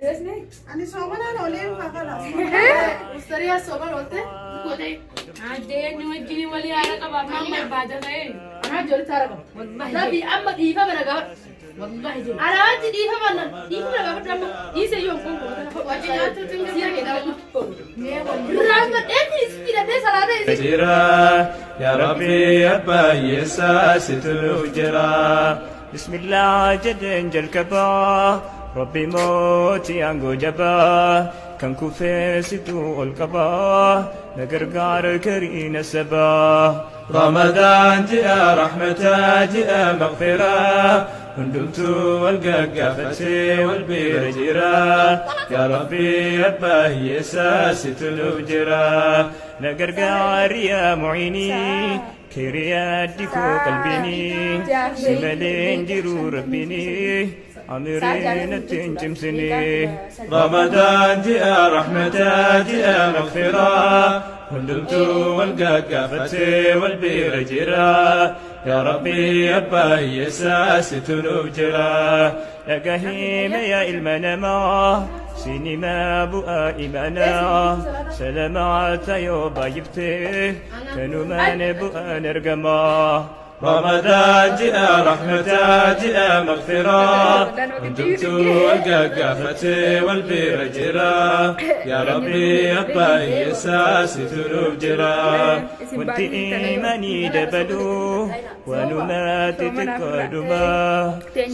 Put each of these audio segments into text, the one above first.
Ani soomanaan oolee hin kalaas. Mustariyaa sooman oolte. Godhee. Addee inni wajjin walii haala qaba maal barbaada ta'e. Anaa ijoollee taara qaba. Wallahi. Rabbi amma dhiifama na gaafadhu. Wallahi jedhu. Anaa wanti dhiifama na dhiifama na gaafadhu amma dhiise yoo hin gongo. Wajji nyaachuutiin siira kee Raafadhee isitti hidhadhee salaata isitti. Jira yaa Rabbi abbaa hiyyeessaa situ nuuf jira. Bismillah jedheen jalqabaa Rabbi mootii aangoo jabaa kan kufee situ ol qabaa na gargaara kariina sabaa. Ramadaan ji'a rahmataa ji'a maghfiraa hundumtuu wal gaggaafatee wal bira jira. Yaa Rabbi abbaa hiyyeessaa situ nuuf jira. Na gargaari yaa mu'iinii kiriyaa dikoo qalbiinii si malee hin jiru rabbiinii amirii natti hin cimsinii. Ramadaan ji'a rahmataa ji'a maghfiraa hundumtuu wal gaggaafatee wal bira jira. Yaa Rabbi abbaa hiyyeessaa situ nuuf jira. Dhagahime yaa ilma namaa sinimaa bu'aa imanaa salamaata yoo baay'iftee kanumaan bu'aan argamaa. Ramadaan ji'a rahmataa ji'a maghfiraa hundumtuu wal gaggaafatee wal bira jira. Yaa Rabbi abbaa hiyyeessaa situ nuuf jira. Wanti iimanii dabaluu waanuma xixiqqoodhuma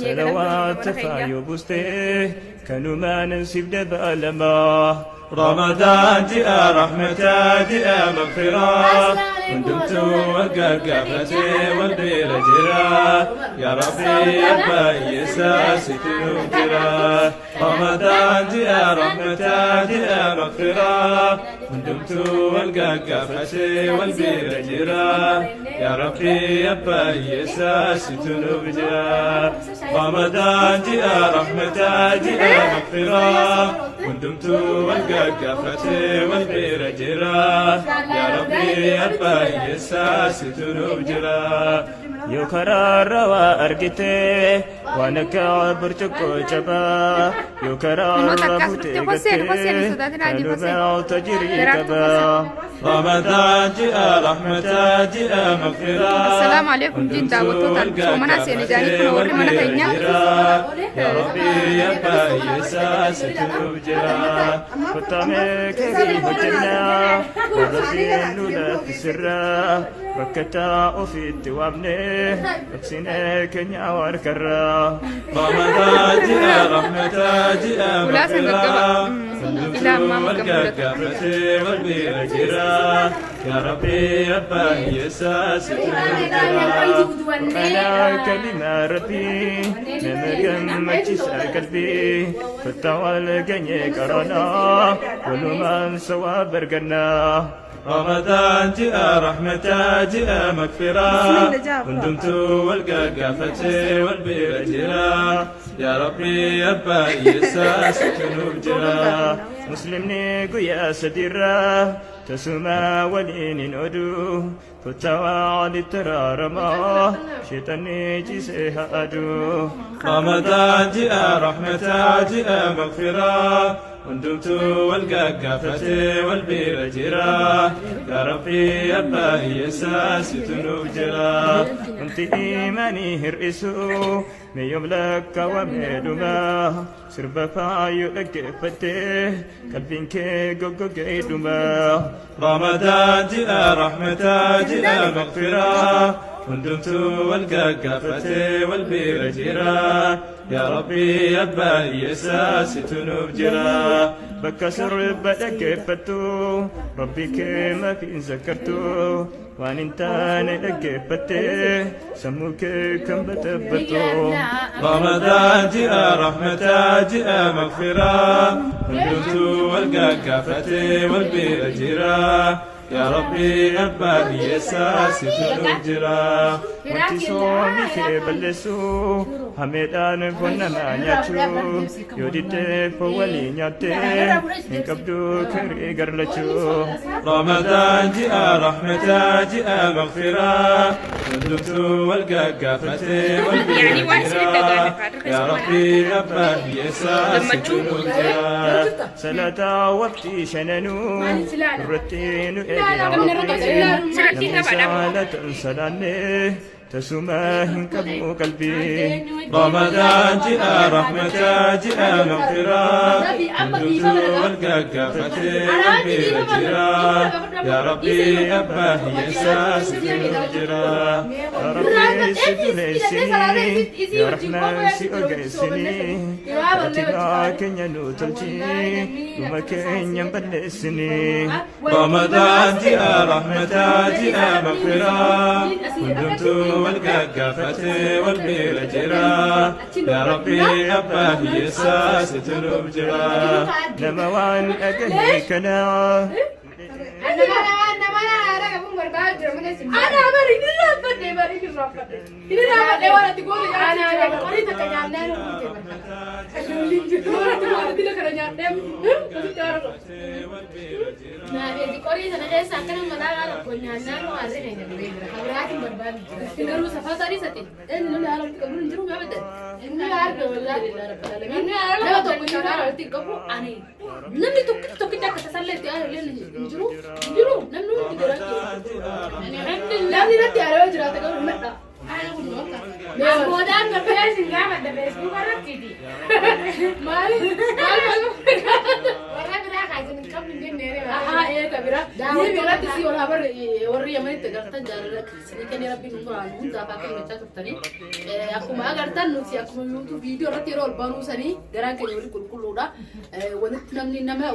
salawaata faayoo buustee kanumaan siif dabalamaa. Ramadaan ji'a rahmataa ji'a maghfiraa hundumtuu wal gaggaafatee wal bira jira. Yaa Rabbi abbaa hiyyeessaa situ nuuf jira. Ramadaan ji'a rahmataa ji'a maghfiraa hundumtuu wal gaggaafatee wal bira jira. Yaa Rabbi abbaa hiyyeessaa situ nuuf jira. Ramadaan ji'a rahmataa ji'a maghfiraa hundumtuu wal gaggaafatee wal bira jira. Yaa Rabbi abbaa hiyyeessaa situ nuuf jira. Yoo karaarra waa argite waan akka burcuqqoo cabaa yoo karaarra Namoota akkas buute dhufte hosseen, hosseen hin gattee sodaatin haadhi hosseen. kanuma tajirii Daraartuu qabaa. Ramadaan ji'a rahmataa ji'a maghfiraa. Assalaamu alaikum jiin daawwattootaan soomanaa seene jaanii kun warri mana keenyaa. Yaa Rabbi abbaa hiyyeessaa situ nuuf jira. Kottamee keerii hojjennaa warra nu laaffisirraa bakka ofiitti waamnee dhoksinee keenya harkarraa. Ramadaan ji'a rahmataa ji'a Ulaa san gaggaba. maghfiraa Ilaa hundumtuu ammaa wal makka mul'ata. gaggaafatee wal bira jira. Yaa Rabbi abbaa hiyyeessaa situ nuuf jira. Qur'aana kalimaa Rabbii nama gammachiisa qalbii kottaa wal ganyee qaroonaa walumaan sawaab argannaa. Ramadaan ji'a rahmataa ji'a maghfiraa hundumtuu wal gaggaafatee wal bira jira. Yaa Rabbi abbaa hiyyeessaa situ nuuf jira. Muslimni guyyaa sadiirraa tasuma waliin hin oduu. Kottaa walitti araaramaa sheexanni ciisee haa aduu. Ramadaan ji'a rahmataa ji'a maghfiraa hundumtuu wal gaggaafatee wal bira jira. Yaa Rabbi abbaa hiyyeessaa situ nuuf jira. Wanti iimanii hir'isu meeyyoom lakkaawamee dhuma sirba faayoo dhaggeeffattee qalbiin kee goggogee dhuma. Ramadaan ji'a rahmataa ji'a maghfiraa hundumtuu wal gaggaafatee wal bira jira. Yaa Rabbi abbaa hiyyeessaa situ nuuf jira. Bakka sirba dhaggeeffattu Rabbi kee maaf hin zakkartu waan hin taane dhaggeeffattee sammuu kee kan baxabbattu. Ramadaan ji'a rahmataa ji'a maghfiraa hundumtuu wal gaggaafatee wal bira jira. Yaa Rabbi abbaa hiyyeessaa situ nuuf jira. Wanti soomni kee balleessu hameedhaan foon namaa nyaachuu, yoo diddee foon walii nyaattee hin qabdu kirii garlachuu. Ramadaan ji'a rahmataa, ji'a maghfiraa, hundumtuu wal gaggaafatee wal bira Yani waan isinitti jira. dhaga'ame faadha. Yaa Rabbi abbaa hiyyeessaa situ Gammachuu. nuuf jira. Salaataa waqtii shananuu irratti nu eege yaa Rabbi. Sirratti Namni taphaadha. saalata hin salaanne tasuma hin qabu qalbii. Ramadaan ji'a rahmataa, ji'a maghfiraa, hundumtuu wal gaggaafatee wal bira jira. Yaa Rabbi abbaa hiyyeessaa situ nuuf jira. Yaa Rabbi si dureessinii, yaa Rahmaan si ogeessinii, Khatibaa keenya nu tolchii, dhuma keenya hin balleessinii. Ramadaan ji'a rahmataa, ji'a maghfiraa, hundumtuu wal gaggaafatee wal bira jira. Yaa Rabbi abbaa hiyyeessaa situ nuuf jira. Nama waan dhagahe kana. Nama haara qabuun barbaadu jira malee sin. Ana bari ni raafadhe, bari ni raafadhe. Ni raafadhe, waan ati goote nyaachuu. Qorii takka nyaannaa nu guute barbaada. Dila kana nyaadhee asitti haara qabu. Naabeeti qorii sana keessa akkana malaa tokko nyaannaa nu aarree keenya guree jira. Kabiraatiin barbaadu jira. Garuu safaa tarii sati. Eenyu namni haala walitti qabu hin jiru gaafa ta'e. Inni arga wallaahi. Inni haala Nama tokko iyyuu haala walitti qabu ani. Namni tokkitti tokkitti akka tasallee itti aanu illee hin jiru. Hin jiru, namni hundi garaa keessa. Namni irratti aaree yoo jiraate garuu himadha. Boodaan gabbee isin gaafadha Facebook irratti. Maali? Maal maal? Warra biraa kaasin hin qabnu hin jennee. Ahaa, eega bira. Ni biratti si ol habarre warri Yamanitti agartan jaalala isinii kennee Rabbiin umuraan hundaaf akka himachaa turtanii. Akkuma agartan nuti akkuma YouTube viidiyoo irratti yeroo ol banuu sanii garaan keenya walitti qulqulluudha. Walitti namni nama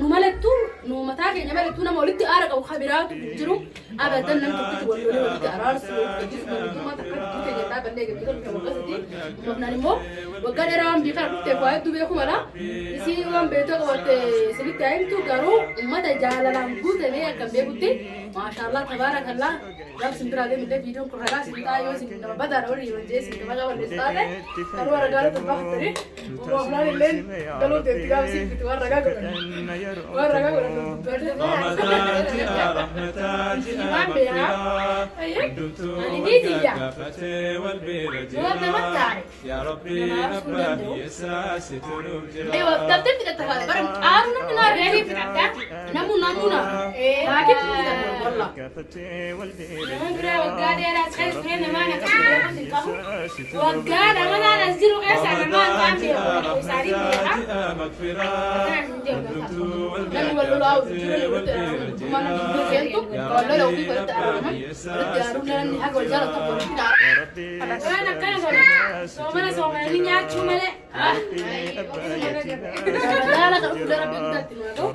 nu malattu, nu mataa keenya malattu nama walitti aara qabu kabiraatu hin jiru. Abadan namni tokkichi wal lolee walitti araarsu, walitti gaggeessu, manguddummaa takka gidduu keenya dhaabannee gaggeessu dhufe waggaa 3. Uumamnaan immoo waggaa dheeraa waan biyya kana dhufteef waa hedduu beeku mala. Isii waan beektuu qabatte isinitti haa himtu, garuu uummata jaalalaan guutamee akka beekutti, maashaallah, tabaarakallah, gaaf isin biraa deemillee viidiyoon kun ragaa isin ta'a. Yoo isin nama badaadha warri yoo jee isin nama balleessu taate garuu ragaa irratti baafattanii uumamnaan illee galuu deetti gaaf isin fiti waan ragaa godhan waan ragaa godhan. Ramadaan ji'a rahmataa, ji'a maghfiraa, hundumtuu wal gaggaafatee wal bira jira. Yaa Rabbi abbaa hiyyeessaa situ nuuf jira. Dabtee fixatta bara aaru namni naa reerii fixatta namu namuna laakiin fixatta wallah. Nama biraa waggaa dheeraa as keessa ture namaan akkasii beekus hin qabu. Waggaa Ramadaan as jiru keessa namaan ta'an beeku isaanii beeka. Ji'a maghfiraa, hundumtuu wal Namni wal lolaa jiru walitti araaramu, guddummaa namni gidduu seentu wal lola ofii walitti araaraman, walitti araaruu, namni haga wal jaalatu tokko walitti araaramu. Waan akkana godhu soomana soomananii nyaachuu malee. Yaala kan dhufu rabbi guddaatti nu haa ga'u.